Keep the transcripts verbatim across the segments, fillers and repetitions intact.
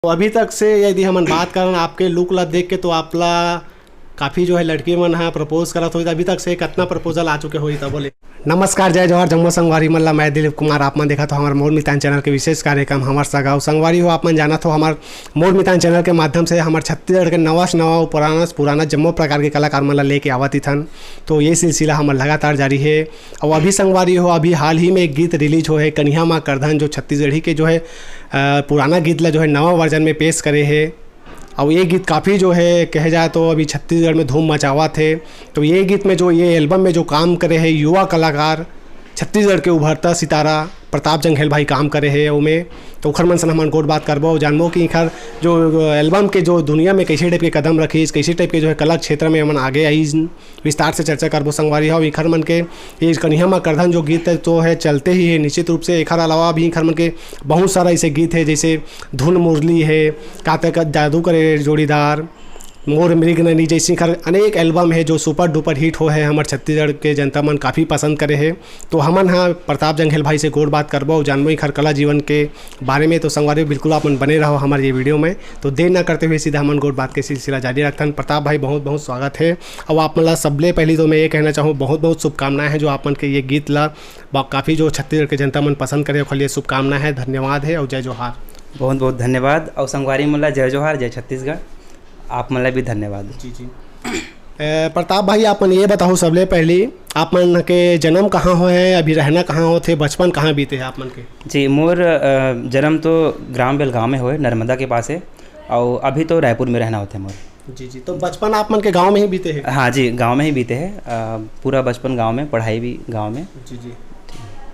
तो अभी तक से यदि हमन बात करन आपके लुक ला देख के, तो आप ला काफी जो है लड़की मन हा प्रपोज करत होही, तो अभी तक से कितना प्रपोजल आ चुके होही, तब बोले। नमस्कार, जय जोहार, जम्मो संगवारी मन ला मैं दिलीप कुमार। आप मन देखत हो हमर मोर मितान चैनल के विशेष कार्यक्रम हमर सगा। संगवारी हो, आप मन जानत हो हमर मोर मितान चैनल के माध्यम से हमर छत्तीसगढ़ के नवा से नवा अउ पुराना से पुराना जम्मो प्रकार के कलाकार मन ला लेके आवत ही थन। तो ये सिलसिला हमर लगातार जारी है। अउ अभी संगवारी हो, अभी हाल ही में एक गीत रिलीज हो है कनिहा माँ करधन, जो छत्तीसगढ़ी के जो है अ, पुराना गीत ला जो है नवा वर्जन में पेश करे है। अउ ये गीत काफ़ी जो है कहे जाए तो अभी छत्तीसगढ़ में धूम मचावत है। तो ये गीत में जो, ये एल्बम में जो काम करे है युवा कलाकार, छत्तीसगढ़ के उभरता सितारा प्रताप जंघेल भाई काम करे है ओमे। तो ओखर मन से हमन गोठ बात करबो, जानबो कि इखर जो एल्बम के जो दुनिया में कैसे टाइप के कदम रखिस, कैसे टाइप के जो है कला क्षेत्र में हमन आगे आइस, विस्तार से चर्चा करबो संगवारी हो। इखर मन के ये कनिहा माँ करधन जो गीत है तो है चलते ही है निश्चित रूप से। एखर अलावा भी इखर मन के बहुत सारा ऐसे गीत है, जैसे धुन मुरली है, का तक जादू करे जोड़ीदार, मोर मृग नैनी जैसे इखर अनेक एल्बम है जो सुपर डुपर हिट हो है, हमर छत्तीसगढ़ के जनता मन काफ़ी पसंद करे है। तो हमन हा प्रताप जंघेल भाई से गोठ बात करबो, जानबो इखर कला जीवन के बारे में। तो संगवारी बिल्कुल आप मन बने रहो हमर ये वीडियो में। तो देर ना करते हुए सीधा हमन गोठ बात के सिलसिला जारी रखथन। प्रताप भाई, बहुत बहुत स्वागत है। अउ आप मन ला सबले पहली तो मैं ये कहना चाहूँ, बहुत बहुत शुभकामनाएं हैं जो आप मन के ये गीत ला बा-, काफ़ी जो छत्तीसगढ़ के जनता मन पसंद करे, ओखर लिए शुभकामनाएं हैं, धन्यवाद है और जय जोहार। बहुत बहुत धन्यवाद। अउ संगवारी मन ला जय जोहार, जय छत्तीसगढ़। आप मन ला भी धन्यवाद। जी, जी। ए, प्रताप भाई, आप मन ये बताओ सबले पहली, आप मन के जन्म कहाँ होए है, अभी रहना कहाँ होथे, बचपन कहाँ बीते है आप मन के? जी, मोर, अ, जन्म तो ग्राम बेलगांव में होए, नर्मदा के पास है, और अभी तो रायपुर में रहना होथे मोर। जी, जी। तो बचपन आप मन के गांव में ही बीते है? हाँ जी, गांव में ही बीते है। अ, पूरा बचपन गांव में, पढ़ाई भी गांव में। जी, जी।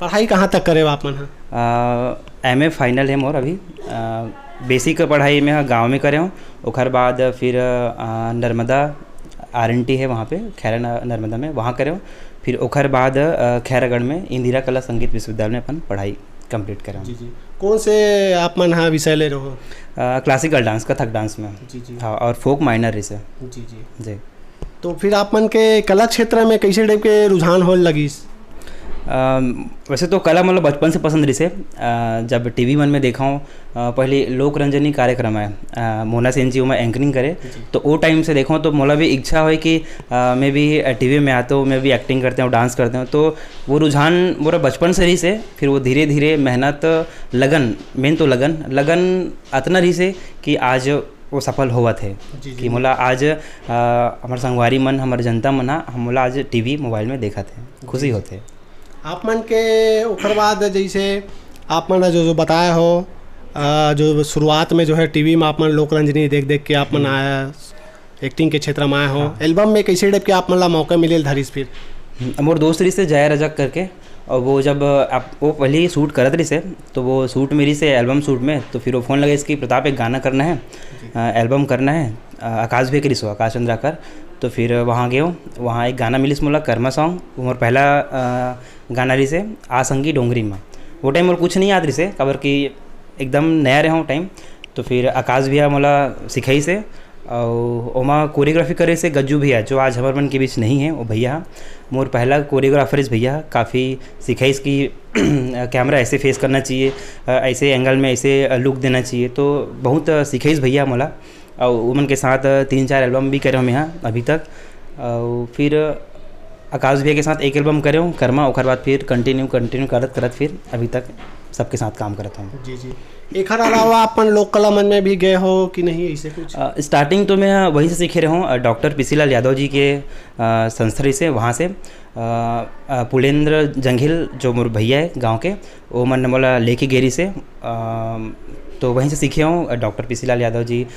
पढ़ाई कहाँ तक करे हो आप मन ह? अ, एमए फाइनल है मोर अभी। अ, बेसिक पढ़ाई मैं ह गांव में करे हूँ। ओखर बाद फिर, अ, नर्मदा आरएनटी है वहाँ पे, खैरा न-, नर्मदा में, वहाँ करे हूँ। फिर ओखर बाद, अ, खैरागढ़ में इंदिरा कला संगीत विश्वविद्यालय में अपन पढ़ाई कंप्लीट करे हूँ। जी, जी। कौन से आप मन हा विषय ले रहे हो? अ, क्लासिकल डांस, कथक डांस में। जी, जी। हाँ, और फोक माइनर रिसे। जी, जी। जी। तो फिर आप मन के कला क्षेत्र में कैसे टाइप के रुझान होए लगिस? अम, वैसे तो कला मतलब बचपन से पसंद रिसे। अ, जब टीवी मन में देखा हूँ, अ, पहले लोक रंजनी कार्यक्रम है, अ, मोना सेन जी ओमा एंकरिंग करे, जी। तो वो टाइम से देखा हूँ तो मोला भी इच्छा होए कि, अ, मैं भी, अ, टीवी में आते हूँ, मैं भी एक्टिंग करते हूँ, डांस करते हूँ। तो वो रुझान मोरा बचपन से रिसे, फिर वो धीरे धीरे मेहनत, लगन, मेन तो लगन, लगन अतना रिसे कि आज वो सफल होवत है। जी, जी। कि मोला आज, अ, हमर संगवारी मन, हमर जनता मन ह, हम मोला आज टीवी, मोबाइल में देखत है, जी, खुशी जी। होथे। आप मन के ओखर बाद जैसे आप मन जो, जो बताए हो, अ, जो शुरुआत में जो है टीवी में आप मन लोक रंजनी देख देख के आप मन हम्म। आया, एक्टिंग के क्षेत्र में आए हो, हाँ। एल्बम में कैसे टाइप के आप मन ला मौका मिले धरिस फिर? हम्म, मोर दोस्त रिसे जया रजक करके, और वो जब आप, वो पहले ही शूट करत रिसे, तो वो शूट में रिसे, एल्बम शूट में, तो फिर वो फोन लगे इसकी, "प्रताप, एक गाना करना है, जी। अ, एल्बम करना है।" अ, आकाश भी करिस हो, आकाश चंद्राकर। तो फिर वहाँ गयो, वहाँ एक गाना मिलिस मोला, कर्मा सॉन्ग, वो मोर पहला, अ, गाना रिसे, आ संगी डोंगरी में। वो टाइम मोर कुछ नहीं याद रिसे, काबर कि एकदम नया रहे हूँ टाइम। तो फिर आकाश भैया मोला सिखाइस हे, अउ ओमा कोरियोग्राफी करे से गज्जू भैया, जो आज हमर मन के बीच नहीं है, वो भैया ह। मोर पहला कोरियोग्राफर इस भैया ह, काफ़ी सिखाइस कि कैमरा ऐसे फेस करना चाहिए, अ, ऐसे एंगल में ऐसे, अ, लुक देना चाहिए। तो बहुत, अ, सिखाइस भैया मोला। अउ उमन के साथ, अ, तीन चार एल्बम भी करे हूँ मैं ह अभी तक। अउ फिर आकाश भैया के साथ एक एल्बम करे हूँ, कर्मा, ओकर बाद फिर कंटिन्यू, कंटिन्यू करत, करत फिर अभी तक सबके साथ काम करत हूँ। जी, जी। एखर अलावा अपन लोक कला मन में भी गए हो कि नहीं, ऐसे कुछ? अ, स्टार्टिंग तो मैं वहीं से सीखे रहे हूँ, अ, डॉक्टर पीसीलाल यादव जी के, अ, संस्था से, वहाँ से। अ, अ, पुलेंद्र जंघिल जो मोर भैया है गाँव के, वो मन मोला लेके गे रिहिस हे। अ, तो वहीं से सीखे हूँ, अ, डॉक्टर पीसीलाल यादव जी, अ,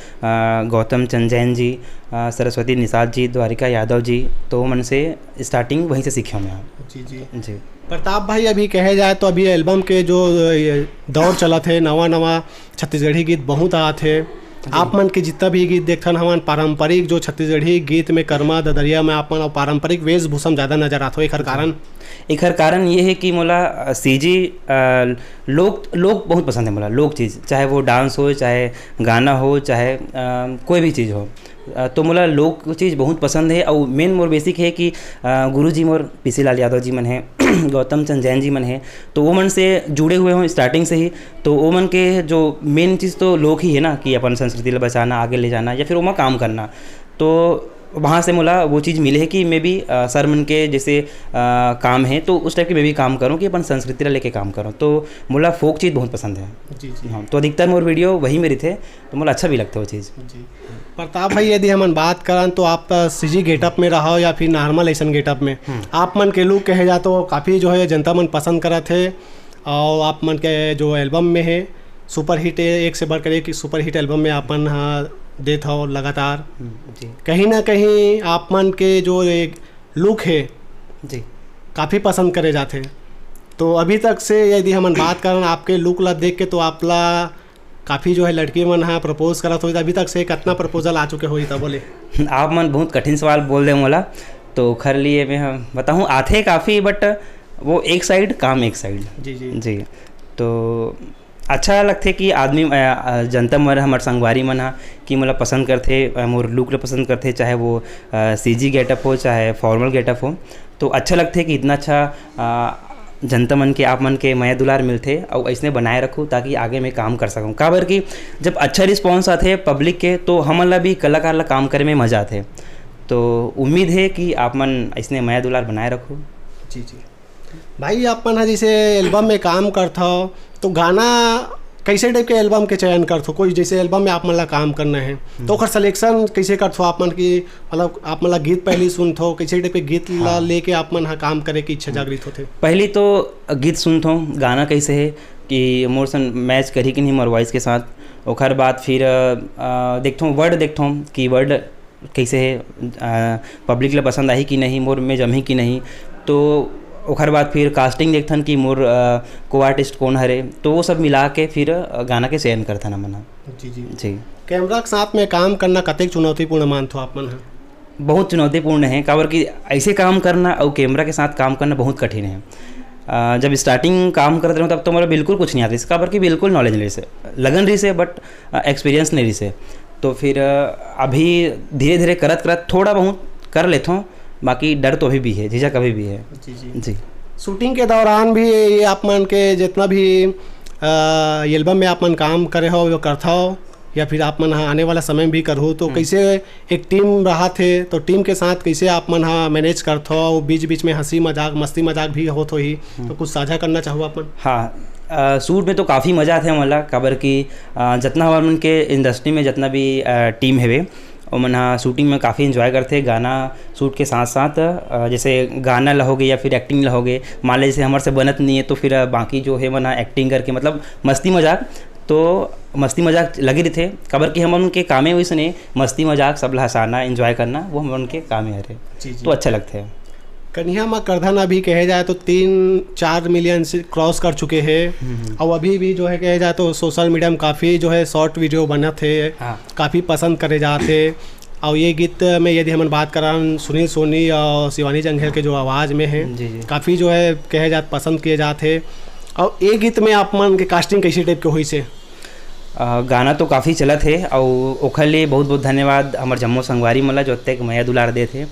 गौतम चंद जैन जी, अ, सरस्वती निषाद जी, द्वारिका यादव जी, तो वो मन से स्टार्टिंग वहीं से सीखे हूँ मैं। जी, जी। जी। प्रताप भाई, अभी कहे जाए तो अभी एल्बम के जो, अ, ये दौर चलत हे, नवा-नवा छत्तीसगढ़ी गीत बहुत आत हे। जी। आप मन के जितना भी गीत देखथन हमन, पारंपरिक जो छत्तीसगढ़ी गीत में कर्मा, ददरिया में आप मन अउ पारंपरिक वेशभूषा में ज़्यादा नजर आत हो, एखर जी। कारण? एखर कारण ये हे कि मोला, अ, सीजी, अ, लोक, लोक बहुत पसंद हे मोला, लोक चीज़, चाहे वो डांस हो, चाहे गाना हो, चाहे, अ, कोई भी चीज़ हो। अ, तो मोला लोक चीज़ बहुत पसंद हे, अउ मेन मोर बेसिक हे कि, अ, गुरुजी मोर पीसीलाल यादव जी मन हे, गौतम चंद जैन जी मन हे, तो वो मन से जुड़े हुए हों स्टार्टिंग से ही। तो वो मन के जो मेन चीज़ तो लोक ही है ना, कि अपन संस्कृति ला बचाना, आगे ले जाना या फिर ओमा काम करना। तो वहाँ से मोला वो चीज़ मिले है कि मैं भी, अ, सर मन के जैसे, अ, काम है, तो उस टाइप के मैं भी काम करूँ कि अपन संस्कृति ला लेके काम करूँ। तो मोला फोक चीज़ बहुत पसंद है। जी, जी। हाँ, तो अधिकतर मोर वीडियो वही में रहिथे, तो मोला अच्छा भी लगता है वो चीज़। जी। प्रताप भाई, यदि हमन बात करन तो आप सीजी गेटअप में रहो या फिर नॉर्मल ऐसन गेटअप में, हम्म। आप मन के लुक कहे जा तो काफ़ी जो है जनता मन पसंद करत है, और आप मन के जो एल्बम में है सुपरहिट, एक से बढ़कर एक सुपरहिट एल्बम में आप मन ह देत हो लगातार। हम्म, जी। कहीं ना कहीं आप मन के जो एक लुक है जी। काफ़ी पसंद करे जाथे। तो अभी तक से यदि हमन बात करन आपके लुक ला देख के, तो आप ला काफ़ी जो है लड़की मन हा प्रपोज करत होही, तो अभी तक से कितना प्रपोजल आ चुके होही, तब बोले? आप मन बहुत कठिन सवाल बोल दे मोला, तो ओखर लिए मैं हम बताहूँ, आथे काफ़ी, बट वो एक साइड, काम एक साइड। जी, जी। जी। तो अच्छा लगथे कि आदमी, अ, अ, जनता मन, हमर संगवारी मन हा कि मोला पसंद करथे, अ, मोर लुक ला पसंद करथे, चाहे वो, अ, सीजी गेटअप हो, चाहे फॉर्मल गेटअप हो, तो अच्छा लगथे कि इतना अच्छा, अ, जनता मन के, आप मन के मया दुलार मिलथे, अउ अइसने बनाए रखू, ताकि आगे मैं काम कर सकूँ। काबर कि जब अच्छा रिस्पॉन्स आथे पब्लिक के, तो हमन ला भी, कलाकार ला, काम करे में मजा आथे। तो उम्मीद है कि आप मन अइसने मया दुलार बनाए रखू। जी, जी। भाई, आप मन ह जैसे एल्बम में काम करथव, तो गाना कैसे टाइप के एल्बम के चयन करथव? कोई जैसे एल्बम में आप मन ला काम करना है, तो ओकर सिलेक्शन कैसे करथव आप मन की? मतलब, आप मन ला गीत पहली सुनथव, कैसे टाइप के गीत ला हाँ। लेके आप मन हा काम करे की इच्छा जागृत होथे? पहली तो गीत सुनथव, गाना कैसे है कि मोर सन मैच करही कि नहीं मोर वॉइस के साथ। ओखर बाद फिर, अ, अ, देखथव, वर्ड देखथव कि वर्ड कैसे है, अ, पब्लिक ला पसंद आही कि नहीं, मोर में जमही कि नहीं। तो ओखर बाद फिर कास्टिंग देखथन कि मोर, अ, को आर्टिस्ट कौन हरे, तो वो सब मिला के फिर, अ, गाना के चयन करथन हमन ह। जी, जी। जी। कैमरा के साथ में काम करना कतेक चुनौतीपूर्ण मानथो आप मन ह? बहुत चुनौतीपूर्ण है, काबर कि ऐसे काम करना और कैमरा के साथ काम करना बहुत कठिन है। अ, जब स्टार्टिंग काम करत रहे, तब तो मोला बिल्कुल कुछ नहीं आता, काबर कि बिल्कुल नॉलेज नहीं रहिसे, लगन रहिसे, बट, अ, एक्सपीरियंस नहीं रहिसे। तो फिर, अ, अभी धीरे-धीरे करत-करत थोड़ा बहुत कर लेथों, बाकी डर तो अभी भी है, झिझक अभी भी है। जी, जी। जी। शूटिंग के दौरान भी ये आप मन के जितना भी, अ, एल्बम में आप मन काम करे हो, वो करथा हो, या फिर आप मन ह आने वाला समय में भी करहू, तो हम्म। कैसे एक टीम रहा थे, तो टीम के साथ कैसे आप मन ह मैनेज करथो, बीच-बीच में हंसी मजाक, मस्ती मजाक भी होत होही, हम्म। तो कुछ साझा करना चाहू आप मन? हाँ, अ, शूट में तो काफ़ी मज़ा आथे हमन ला, काबर कि, अ, जतना हमर मन के इंडस्ट्री में जतना भी, अ, टीम हवे, ओमन ह शूटिंग में काफ़ी एंजॉय करथे। गाना शूट के साथ-साथ, अ, जैसे गाना ला होगे या फिर एक्टिंग ला होगे, मान ले जैसे हमर से बनत नहीं है, तो फिर, अ, बाकी जो है मन ह एक्टिंग करके, मतलब, मस्ती मजाक, तो मस्ती मजाक लगे रहिथे, काबर कि हमन के कामे वैसने मस्ती मजाक, सब ला हंसाना, एंजॉय करना, वो हमन के कामे हरे। जी, जी। तो अच्छा लगथे। कनिहा म करधन अभी कहे जाए तो तीन चार मिलियन से क्रॉस कर चुके हैं। हम्म, हम्म। और अभी भी जो है कहे जाए तो सोशल मीडिया में काफ़ी जो है शॉर्ट वीडियो बनत हे, हाँ। काफ़ी पसंद करे जात हे। और ये गीत में यदि हमन बात करन सुनील सोनी और शिवानी जंघेल के जो आवाज़ में है, जी, जी। काफ़ी जो है कहे जात पसंद किए जात हे। और ये गीत में आप मन के कास्टिंग कैसे टाइप के होइस हे? अ, गाना तो काफ़ी चलत हे, अउ ओखर लिए बहुत-बहुत धन्यवाद हमर जम्मो संगवारी मन ला, जो अतेक मया दुलार देत हे। अ,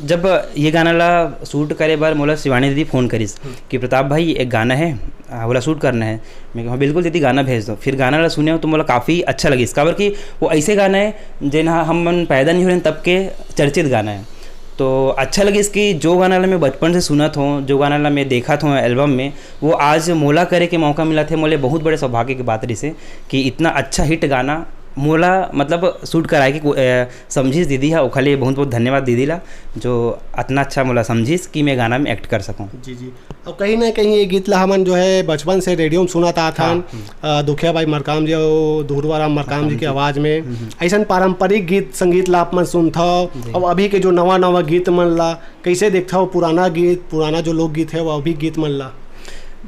जब ये गाना ला शूट करे बर मोला शिवानी दीदी फ़ोन करिस हम्म। कि, "प्रताप भाई, एक गाना है, अ, ओला शूट करना है।" मैं कहा, "बिल्कुल दीदी, गाना भेज दो।" फिर गाना ला सुने हो तो मोला काफ़ी अच्छा लगिस, काबर कि वो ऐसे गाना है, जेन ह हमन पैदा नहीं हो रहे तब के चर्चित गाना है। तो अच्छा लगिस कि जो गाना ला मैं बचपन से सुनत हों, जो गाना ला मैं देखत हों एल्बम में, वो आज मोला करे के मौका मिलत हे, मोले बहुत बड़े सौभाग्य के बात रहिसे कि इतना अच्छा हिट गाना मोला, मतलब, शूट कराए के को-, अ, समझिस दीदी हा, ओखर लिए बहुत-बहुत धन्यवाद दीदी ला, जो अतना अच्छा मोला समझिस कि मैं गाना में एक्ट कर सकूं। जी, जी। और कहीं ना कहीं ये गीत ला हमन जो है बचपन से रेडियो में सुनत आत हन, हाँ, हम्म। अ, दुखिया भाई मरकाम जी और धुरवा राम मरकाम जी मरकाम के जी। आवाज़ में। हम्म, हम्म। ऐसन पारंपरिक गीत संगीत ला आप मन सुनथव, जी। और अभी के जो नवा-नवा गीत मन ला कैसे देखथव? पुराना गीत, पुराना जो लोकगीत है, वो अभी गीत मन ला?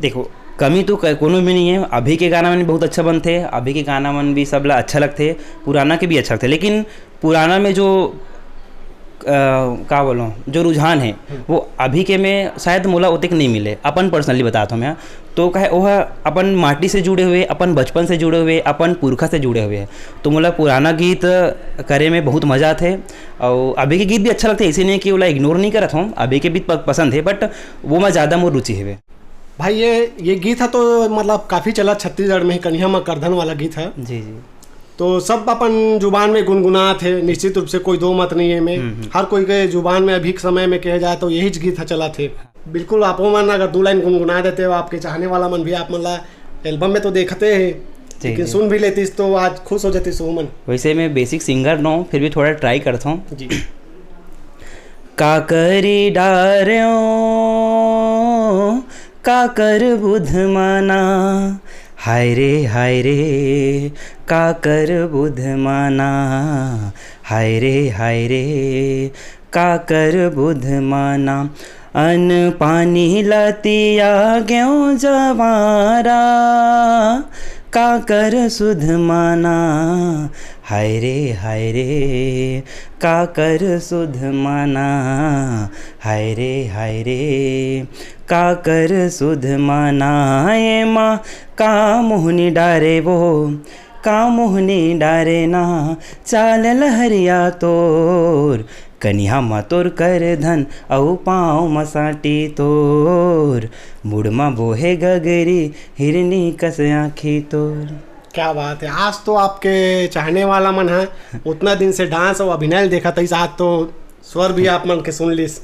देखो, कमी तो क-, कोनो भी नहीं है। अभी के गाना मन बहुत अच्छा बनथे, अभी के गाना मन भी सबला अच्छा लगथे, पुराना के भी अच्छा लगथे, लेकिन पुराना में जो का बोलूँ, जो रुझान है, वो अभी के में शायद मोला ओतेक नहीं मिले। अपन पर्सनली बताता हूँ मैं, तो कहे वो अपन माटी से जुड़े हुए, अपन बचपन से जुड़े हुए, अपन पुरखा से जुड़े हुए हैं। तो मोला पुराना गीत करे में बहुत मजा आते, और अभी के गीत भी अच्छा लगते, ऐसे नहीं कि ओला इग्नोर नहीं करत हूँ, अभी के भी प-, पसंद है, बट वो में ज़्यादा मोर रुचि है। भाई, ये ये गीत है तो मतलब काफ़ी चला छत्तीसगढ़ में, कनिहा मा करधन वाला गीत है। जी, जी। तो सब अपन जुबान में गुनगुनात है, निश्चित रूप से कोई दो मत नहीं है में। हम्म, हम्म। हर कोई के जुबान में अभी के समय में कहे जाए तो यही गीत है चला थे। बिल्कुल, आप मन अगर दो लाइन गुनगुना देते हो, आपके चाहने वाला मन भी आप मन ला एल्बम में तो देखते हैं, जी, लेकिन जी। सुन भी लेतीस तो आज खुश हो जातीस वो मन। वैसे मैं बेसिक सिंगर नो, फिर भी थोड़ा ट्राई करता हूँ। जी। का करी डार्यो, का कर बुध माना, हाय रे, हाय रे, का कर बुध माना, हाय रे, हाय रे, का कर बुध माना। अन पानी लतिया गेव जवारा, का कर सुध माना, हाय रे, हाय रे, का कर सुध माना, हाय रे, हाय रे, का कर सुध माना। एमा का मोहनी डारे वो, का मोहनी डारे ना, चाल लहरिया तोर, कनिहा म तोर करधन, अउ पाँव म साटी तोर, मुड़ म बोहे गगरी, हिरनी कस आँखी तोर। क्या बात है, आज तो आपके चाहने वाला मन है उतना दिन से डांस और अभिनय देखा था, इस आज तो स्वर भी आप मन के सुन लिस।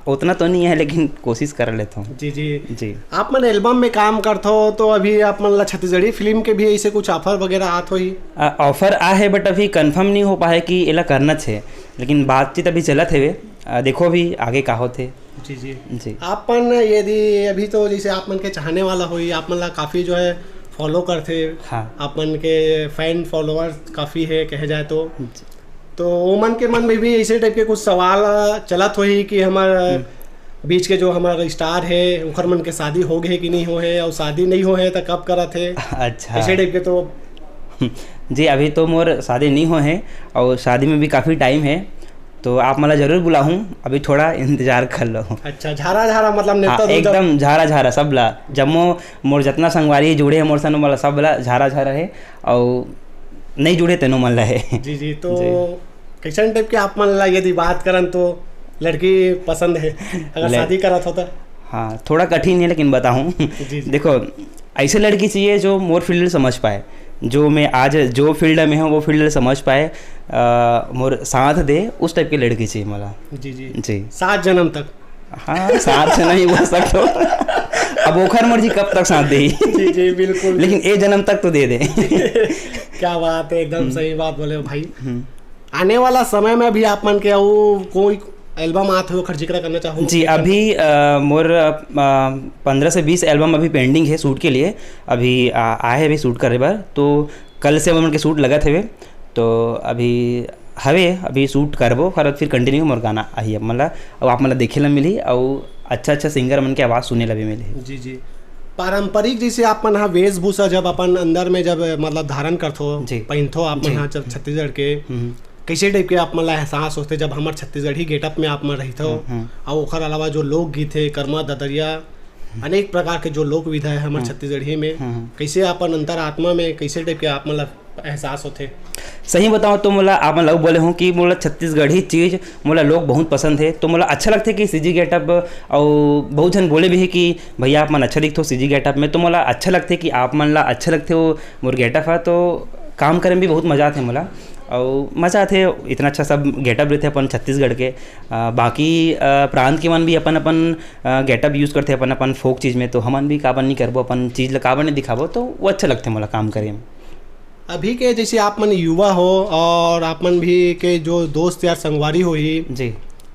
उतना तो नहीं है, लेकिन कोशिश कर लेता हूँ। जी, जी। जी। आप मन एल्बम में काम करत हो, तो अभी आप मन ला छत्तीसगढ़ी फिल्म के भी ऐसे कुछ ऑफर वगैरह आत होही? अ, ऑफर आ है, बट अभी कंफर्म नहीं हो पाए कि एला करना छे, लेकिन बातचीत अभी चलत हेवे। अ, देखो अभी आगे का होथे। जी, जी। जी। आप मन यदि अभी तो जैसे आप मन के चाहने वाला होही, आप मन ला काफ़ी जो है फॉलो करथे, हाँ। आप मन के फैन फॉलोअर्स काफ़ी है कहे जाए तो। जी। तो ओमन के मन में भी ऐसे टाइप के कुछ सवाल, अ, चलत होही कि हमर, अ, हम्म। बीच के जो हमर स्टार है, ओखर मन के शादी हो गए कि नहीं हो है, और शादी नहीं हो है तो कब करत है? अच्छा। ऐसे टाइप के तो जी, अभी तो मोर शादी नहीं हो है, और शादी में भी काफ़ी टाइम है, तो आप मला जरूर बुलाहूँ, अभी थोड़ा इंतजार कर लो। अच्छा, झारा झारा मतलब हाँ, नेवता दो जब एकदम झारा झारा सब ला, जम्मो मोर जितना संगवारी जुड़े हैं मोर सन, वाला सब ला झारा झारा है, और नहीं जुड़े तेनो मन ला है। जी, जी, तो जी। कैसन टाइप के आप मन ला यदि बात करन तो लड़की पसंद है, अगर ले- शादी करत हो तो? हाँ, थोड़ा कठिन है, लेकिन बताऊँ। जी, जी। देखो, ऐसे लड़की चाहिए जो मोर फील्ड समझ पाए, जो मैं आज जो फील्ड में हूँ, वो फील्ड समझ पाए, अ, मोर साथ दे, उस टाइप की लड़की चाहिए मला। जी, जी। जी। सात जन्म तक? हाँ, सात से नहीं बोल सकता। अब ओखर मर्जी कब तक साथ दे। जी, जी, बिल्कुल। लेकिन ए जन्म तक तो दे दे। क्या बात है, एकदम हम्म। सही बात बोले हो भाई। हम्म। आने वाला समय में भी आप मन के वो कोई एल्बम आत हो, ओखर जिक्र करना चाहो? जी, अभी, अ, मोर, अ, पन्द्रह से बीस एल्बम अभी पेंडिंग है शूट के लिए। अभी, आ, आए हैं अभी शूट करे बर, तो कल से हमन के शूट लगत हवे, तो अभी हवे, अभी शूट करबो, ओकर बाद फिर कंटिन्यू मोर गाना आही आप मन ला, अउ आप मन ला देखे ला मिलही, अउ अच्छा-अच्छा सिंगर मन के आवाज़ सुने ला भी मिलही। जी, जी। पारंपरिक जैसे आप मन ह वेशभूषा जब अपन अंदर में जब, मतलब, धारण करथो, जी। पहिनथो आप मन जी। ह जब छत्तीसगढ़ के, हम्म। कैसे टाइप के आप मन ला एहसास होथे जब हमर छत्तीसगढ़ी गेटअप में आप मन रहिथो? हम्म, हम्म। अउ ओखर अलावा जो लोकगीत हे, करमा ददरिया, हम्म। अनेक प्रकार के जो लोक विधा हे हमर हम्म। छत्तीसगढ़ी में, हम्म, हम्म। कैसे अपन अंतरात्मा में कैसे टाइप के आप मन ला एहसास होथे? सही बताओ तो मोला आप मन ला बोले हूँ कि मोला छत्तीसगढ़ी चीज मोला लोग बहुत पसंद हे, तो मोला अच्छा लगथे कि सीजी गेटअप, अउ बहुत झन बोले भी हे कि भैया आप मन अच्छा दिखथो सीजी गेटअप में, तो मोला अच्छा लगथे कि आप मन ला अच्छा लगथे वो मोर गेटअप ह, तो काम करे में भी बहुत मजा आथे मोला। अउ मजा आथे, इतना अच्छा सब गेटअप रहथे अपन छत्तीसगढ़ के। अ, बाकी, अ, प्रांत के मन भी अपन अपन, अ, गेटअप यूज़ करथे अपन अपन फोक चीज में, तो हमन भी काबर नहीं करबो, अपन चीज ला काबर नहीं दिखाबो, तो वो अच्छा लगथे मोला काम करे में। अभी के जैसे आप मन युवा हो और आप मन भी के जो दोस्त यार संगवारी होही, जी।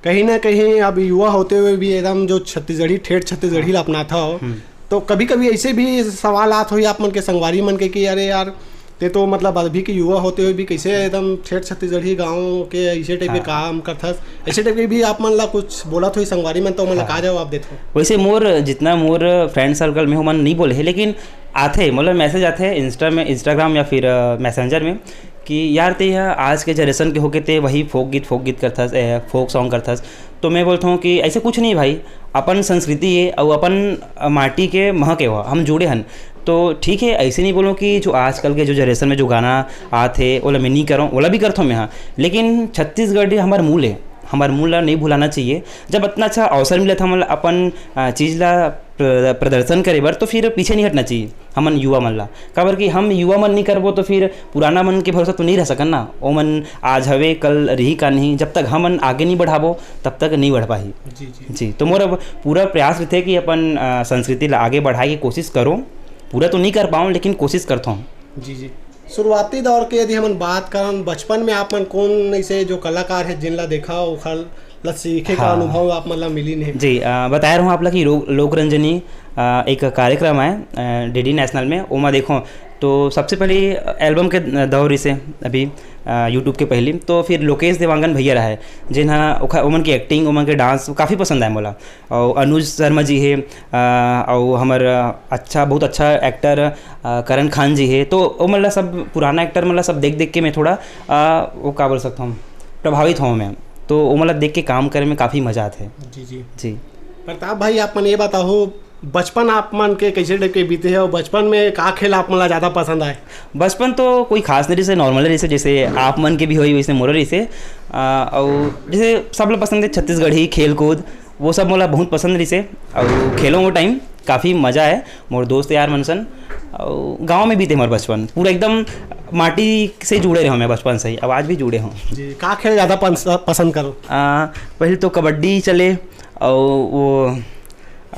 कहीं ना कहीं अब युवा होते हुए भी एकदम जो छत्तीसगढ़ी, ठेठ छत्तीसगढ़ी ला अपनाथा हो, हम्म। तो कभी-कभी ऐसे भी सवाल आत होही आप मन के संगवारी मन के कि अरे यार, ते तो मतलब अभी के युवा होते हुए भी कैसे एकदम ठेठ छत्तीसगढ़ी गाँव के ऐसे टाइप के हाँ। काम करथस, ऐसे टाइप के भी आप मन ला कुछ बोलत होही संगवारी मन, तो मन ला हाँ। का जवाब देथो? वैसे मोर जितना मोर फ्रेंड सर्कल में हो मन नहीं बोले हे, लेकिन आथे, मतलब मैसेज आथे Insta में, Instagram या फिर, अ, Messenger में कि यार, ते ह आज के जनरेशन के होके ते वही फोक गीत, फोक गीत करथस, ए, फोक सॉन्ग करथस। तो मैं बोलता हूँ कि ऐसे कुछ नहीं भाई, अपन संस्कृति है और अपन, अ, माटी के महक है, वो हम जुड़े हन। तो ठीक है, ऐसे नहीं बोलूँ कि जो आजकल के जो जनरेशन में जो गाना आत है, ओला मैं नहीं करूँ, ओला भी करता हूँ मैं, हाँ। लेकिन छत्तीसगढ़ी हमार मूल है, हमार मूल ला नहीं भुलाना चाहिए। जब इतना अच्छा अवसर मिला था, मतलब, अपन, अ, चीज़ ला प्र-, प्रदर्शन करे बर, तो फिर पीछे नहीं हटना चाहिए हमन युवा मन ला। काबर कि हम युवा मन नहीं करबो, तो फिर पुराना मन के भरोसा तो नहीं रह सकन ना। ओमन आज हवे, कल रही का नहीं, जब तक हमन आगे नहीं बढ़ाबो, तब तक नहीं बढ़ पाही। जी, जी। जी, तो मोर अब पूरा प्रयास रहिथे कि अपन, अ, संस्कृति ला आगे बढ़ाए के कोशिश करूँ। पूरा तो नहीं कर पाऊँ, लेकिन कोशिश करता हूँ। जी, जी। शुरुआती दौर के यदि हमन बात करन, बचपन में आप मन कौन ऐसे जो कलाकार है, जिन ला देखा, ओखर ला सीखे का हाँ। अनुभव आप मन ला मिलिन हे? जी, अ, बताए रहूँ आप ला कि लोक, लोक रंजनी, अ, एक कार्यक्रम है, अ, डीडी नेशनल में, ओमा देखो, तो सबसे पहले एल्बम के दौर इसे अभी, अ, YouTube के पहली, तो फिर लोकेश देवांगन भैया रहा है, जिन हा ओखा-, ओमन के एक्टिंग, ओमन के डांस काफ़ी पसंद आए मोला। और अनुज शर्मा जी हे, अ, और हमर अच्छा, बहुत अच्छा एक्टर, अ, करण खान जी हे। तो ओमन ला सब, पुराना एक्टर मन ला सब देख-देख के मैं थोड़ा, अ, वो का बोल सकता हूँ, प्रभावित हूँ मैं। तो ओमन ला देख के काम करे में काफ़ी मजा आथे। जी, जी। जी। प्रताप भाई, आप मन ये बताओ, बचपन आप मन के कैसे टाइप के बीते हे और बचपन में का खेल आप मन ला ज़्यादा पसंद आए? बचपन तो कोई खास नहीं रहिसे, नॉर्मल रहिसे, जैसे आप मन के भी होई वैसे मोरो रहिसे। अ, और जैसे सब ला पसंद है छत्तीसगढ़ी खेल कूद, वो सब मोला बहुत पसंद रहिसे। और खेलों वो टाइम काफ़ी मज़ा आए मोर दोस्त यार मन सन। और गाँव में बीते हमार बचपन पूरा एकदम माटी से जुड़े रहे मैं बचपन से ही, अब आज भी जुड़े हूँ। जी, का खेल ज़्यादा पस-, पसंद करो? आ, पहले तो कबड्डी चले, और वो,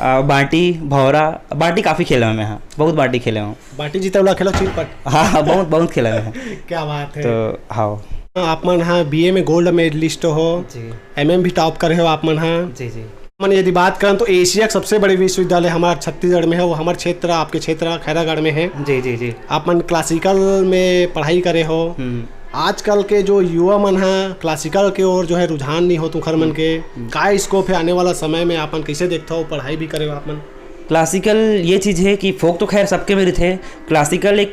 आ, बांटी, भौरा, बांटी काफ़ी खेले हूँ मैं, हाँ, बहुत बांटी खेले हूँ। बांटी जीते वाला खेलो, चिरपट। हाँ, हाँ, बहुत, बहुत खेले हूँ। क्या बात है। तो हाँ। आप मन हाँ बीए में गोल्ड मेडलिस्ट हो, जी। एमए में भी टॉप करे हो आप मन हाँ। जी, जी। मन यदि बात करन तो एशिया के सबसे बड़े विश्वविद्यालय हमार छत्तीसगढ़ में है, वो हमार क्षेत्र, आपके क्षेत्र खैरागढ़ में है। जी, जी, जी। आप मन क्लासिकल में पढ़ाई करे हो। हम्म। आजकल के जो युवा मन है क्लासिकल के ओर जो है रुझान नहीं हो तुखर मन के, हम्म। का स्कोप है आने वाला समय में, आप मन कैसे देखते हो, पढ़ाई भी करे हो आप मन? क्लासिकल ये चीज़ है कि फोक तो खैर सबके में रहिथे, क्लासिकल एक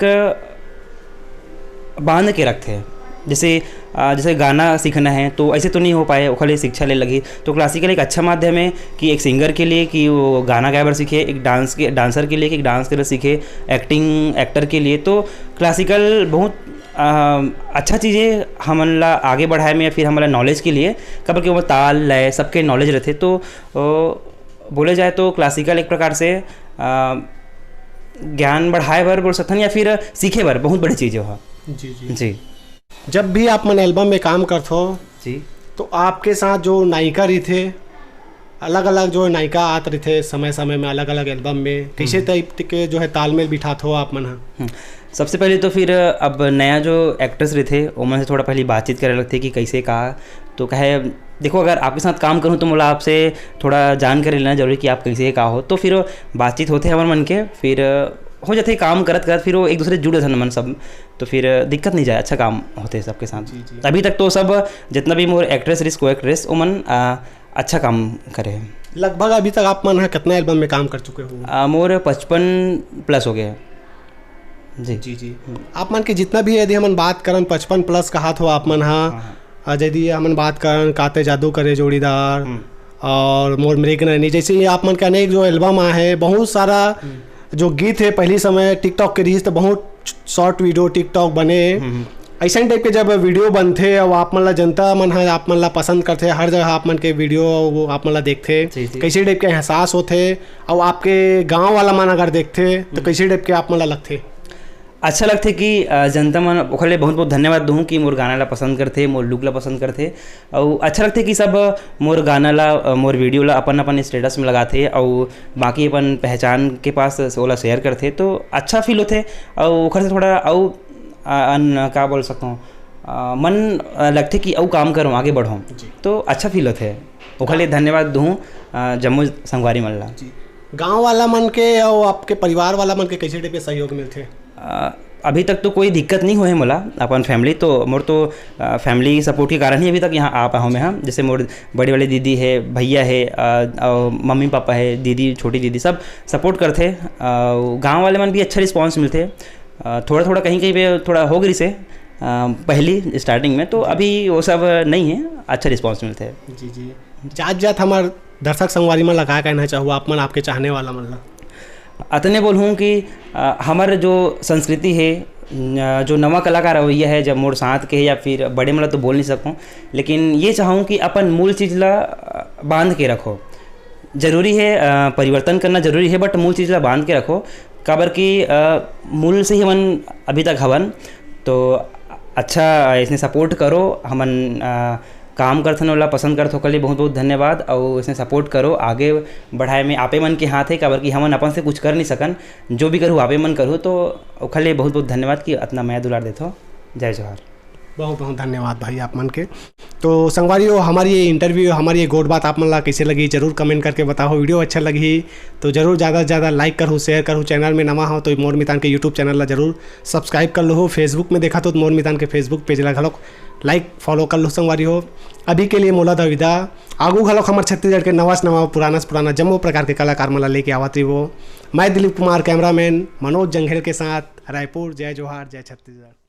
बांध के रखथे। जैसे, आ, जैसे गाना सीखना है तो ऐसे तो नहीं हो पाए, ओखर लिए शिक्षा ले लगही। तो क्लासिकल एक अच्छा माध्यम है कि एक सिंगर के लिए कि वो गाना गाए बर सीखे, एक डांस के, डांसर के लिए कि एक डांस करे सीखे, एक्टिंग, एक्टर के लिए। तो क्लासिकल बहुत, आ, अच्छा चीज़ है हमन ला आगे बढ़ाए में या फिर हमन ला नॉलेज के लिए, काबर कि ओमा ताल, लय, सबके नॉलेज रहिथे। तो, ओ, बोले जाए तो क्लासिकल एक प्रकार से, आ, ज्ञान बढ़ाए बर बोल सकथन या फिर सीखे बर बहुत बड़ी चीज़ है। जी, जी। जी। जब भी आप मन एल्बम में काम करथो, जी। तो आपके साथ जो नायिका रहिथे, अलग-अलग जो नायिका आत रहिथे समय-समय में अलग-अलग एल्बम में, कैसे हम्म। टाइप के जो है तालमेल बिठात हो आप मन ह? हम्म। सबसे पहले तो फिर अब नया जो एक्ट्रेस रहिथे, ओमन से थोड़ा पहले बातचीत करे लगथे कि कैसे का, तो कहे, देखो, अगर आपके साथ काम करूँ तो मोला आपसे थोड़ा जानकारी लेना जरूरी कि आप कैसे का हो, तो फिर बातचीत होथे हमर मन के, फिर हो जाथे काम करत-करत, फिर वो एक दूसरे जुड़ जाथन मन सब, तो फिर दिक्कत नहीं जाए, अच्छा काम होथे सबके साथ। जी, जी। अभी तक तो सब जितना भी मोर एक्ट्रेस रहिस, को एक्ट्रेस, ओमन, आ, अच्छा काम करे हे। लगभग अभी तक आप मन ह कितना एल्बम में काम कर चुके हो? आ, मोर पचपन प्लस हो गया है। जी। जी, जी। हम्म। आप मन के जितना भी यदि हमन बात करन, पचपन प्लस कहात हो आप मन ह, हाँ, हाँ। आ, यदि हमन बात करन काते जादू करे जोड़ीदार हम्म। और मोर मृग नैनी, जैसे ये आप मन के अनेक जो एल्बम आए हैं, बहुत सारा हम्म। जो गीत है पहली समय TikTok के रहिस तो बहुत शॉर्ट वीडियो TikTok बने। हम्म, हम्म। ऐसन टाइप के जब वीडियो बनथे और आप मन ला जनता मन ह आप मन ला पसंद करथे, हर जगह आप मन के वीडियो वो आप मन ला देखथे, जी, जी। कैसे टाइप के एहसास होथे? और आपके गांव वाला मन अगर देखथे तो हम्म। कैसे टाइप के आप मन ला लगथे? अच्छा लगथे कि, अ, जनता मन, ओखर ले बहुत-बहुत धन्यवाद दूहूँ कि मोर गाना ला पसंद करथे, मोर लुक ला पसंद करथे। अउ अच्छा लगथे कि सब मोर गाना ला, अ, मोर वीडियो ला अपन-अपन स्टेटस में लगाथे अउ बाकी अपन पहचान के पास ओला शेयर करथे, तो अच्छा फील होथे। अउ ओखर से थोड़ा अउ, अ, अन-, का बोल सकथों, अ, मन, अ, लगथे कि अउ काम करूँ, आगे बढ़ूँ, जी। तो अच्छा फील होथे। ओखर ले धन्यवाद दूहूँ, अ, जम्मो संगवारी मन ला। जी। गाँव वाला मन के अउ आपके परिवार वाला मन के कैसे टाइप के सहयोग मिलथे? अ, अभी तक तो कोई दिक्कत नहीं होए हे मोला, अपन फैमिली तो, मोर तो, अ, फैमिली सपोर्ट के कारण ही अभी तक यहाँ आ पाए हों मैं, हाँ। जैसे मोर बड़े वाले दीदी हे, भैया हे, अ, अउ मम्मी पापा हे, दीदी, छोटी दीदी, सब सपोर्ट करथे। अ, गाँव वाले मन भी अच्छा रिस्पॉन्स मिलथे। अ, थोड़ा-थोड़ा कहीं-कहीं पे थोड़ा हो गई से, पहली स्टार्टिंग में, तो अभी वो सब नहीं है, अच्छा रिस्पॉन्स मिलता है। जी जी। जात जात हमार दर्शक संगवारी मन ला का कहना चाहू आप मन, आपके चाहने वाला मन ला? अतने बोलहूँ कि अ, हमर जो संस्कृति है, न- जो नवा कलाकार रवैया है, जब मोर साथ के है या फिर बड़े मन ला तो बोल नहीं सकूँ, लेकिन ये चाहूँ कि अपन मूल चीज़ ला अ, बांध के रखो। जरूरी है, अ, परिवर्तन करना जरूरी है, बट मूल चीज़ ला बांध के रखो, काबर कि अ, मूल से ही हमन अभी तक हवन। तो अच्छा, इसने सपोर्ट करो, हमन अ, काम करथन, ओला पसंद करथो, ओकर लिए बहुत बहुत धन्यवाद। और इसने सपोर्ट करो, आगे बढ़ाए में आपे मन के हाथ है, काबर कि हमन अपन से कुछ कर नहीं सकन, जो भी करू आपे मन करू। तो ओकर लिए बहुत बहुत धन्यवाद कि अतना मया दुलार देथो। जय जोहार। बहुत बहुत धन्यवाद भाई आप मन के। तो संगवारी हो, हमारी ये इंटरव्यू, हमारी ये गोठ बात आप मन ला कैसे लगी, जरूर कमेंट करके बताओ। वीडियो अच्छा लगी तो जरूर ज़्यादा से ज़्यादा लाइक करो, शेयर करो। चैनल में नवा हो तो मोर मितान के यूट्यूब चैनल ला जरूर सब्सक्राइब कर लो। फेसबुक में देखा तो मोर मितान के फेसबुक पेज ला घलोक लाइक फॉलो कर लो संगवारी हो। अभी के लिए मोला दविदा, आगू घलोक हमर छत्तीसगढ़ के नवा से नवा, पुराना से पुराना जम्मो प्रकार के कलाकार मन ला लेके आवत रहिबो। मैं दिलीप कुमार, कैमरामैन मनोज जंघेल के साथ रायपुर। जय जोहार, जय छत्तीसगढ़।